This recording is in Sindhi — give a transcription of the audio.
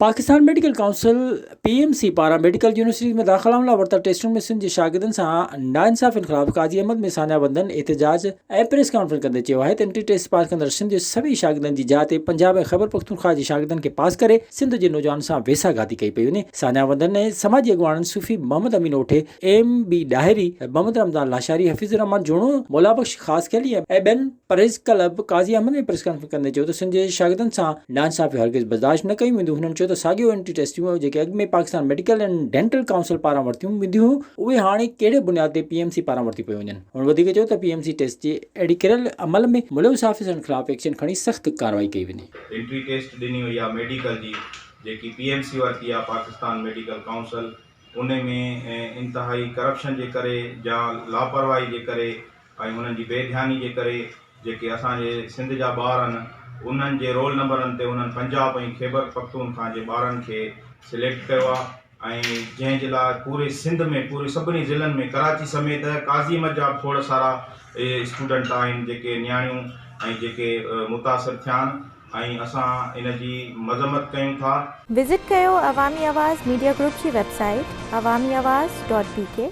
Pakistan medical council, P M C, پاران ميڊيڪل يونيورسٽيز ۾ داخلائن لاء ورتل ٽيسٽن ۾ سنڌ جي شاگردن سان ناانصافين خلاف قاضي احمد ۾ ساڃاهه وندن احتجاج ۽ پريس ڪانفرنس ڪندي چيو آهي ته انٽري ٽيسٽ پاس ڪندڙ سنڌ جي سوين شاگردن جي جاء تي پنجاب ۽ خيبرپختونخواهه جي شاگردن کي پاس ڪري سنڌ جي نوجوانن سان ويساهه گهاتي ڪئي پئي وڃي. ساڃاهه وندن ۽ سماجي اڳواڻن Sufi Muhammad Amin Othi, M B Dahri, Muhammad Ramzan Lashari, Hafeez ur Rehman Jono, Maula Bakhsh Khaskheli ۽ ٻين press club Qazi Ahmed ۾ press conference ڪندي چيو ته سنڌ جي شاگردن سان ناانصافيون هرگز برداشت نه ڪيون وينديون. هنن چيو ته ساڳيو انٽري ٽيسٽون جيڪي اڳ ۾ Pakistan medical and dental council پاران ورتيون وينديون هيون اهي هاڻي ڪهڙي بنياد تي پي ايم سي پاران ورتيون پيون وڃن. هن وڌيڪ چيو ته پي ايم سي ٽيسٽ جي اهڙي ڪريل عمل ۾ ملوث آفيسرن خلاف ايڪشن کڻي سخت ڪارروائي ڪئي وڃي. انٽري ٽيسٽ ڏني وئي آهي ميڊيڪل جي جيڪي پي ايم سي ورتي آهي پاڪستان ميڊيڪل ڪائونسل ان ۾ انتهائي ڪرپشن جي ڪري يا لاپرواهي جي ڪري ۽ انهن جي بي ڌياني جي ڪري جيڪي اسان جي سنڌ جا ٻار آهن انهن جي رول نمبرن تي انهن پنجاب ۽ خيبر پختونخوا جي ٻارن کي سليڪٽ ڪيو آهي ۽ جنهن جي لاء پوري سنڌ ۾ پوري سڀني ضلعن ۾ ڪراچي سميت قاضي احمد جا به کوڙ سارا اسٽوڊنٽ آهن جيڪي نياڻيون ۽ جيڪي متاثر ٿيا آهن ۽ اسان ان جي مذمت ڪيون ٿا. وزٽ ڪيو عوامي آواز ميڊيا گروپ جي website Awami Awaz dot B K.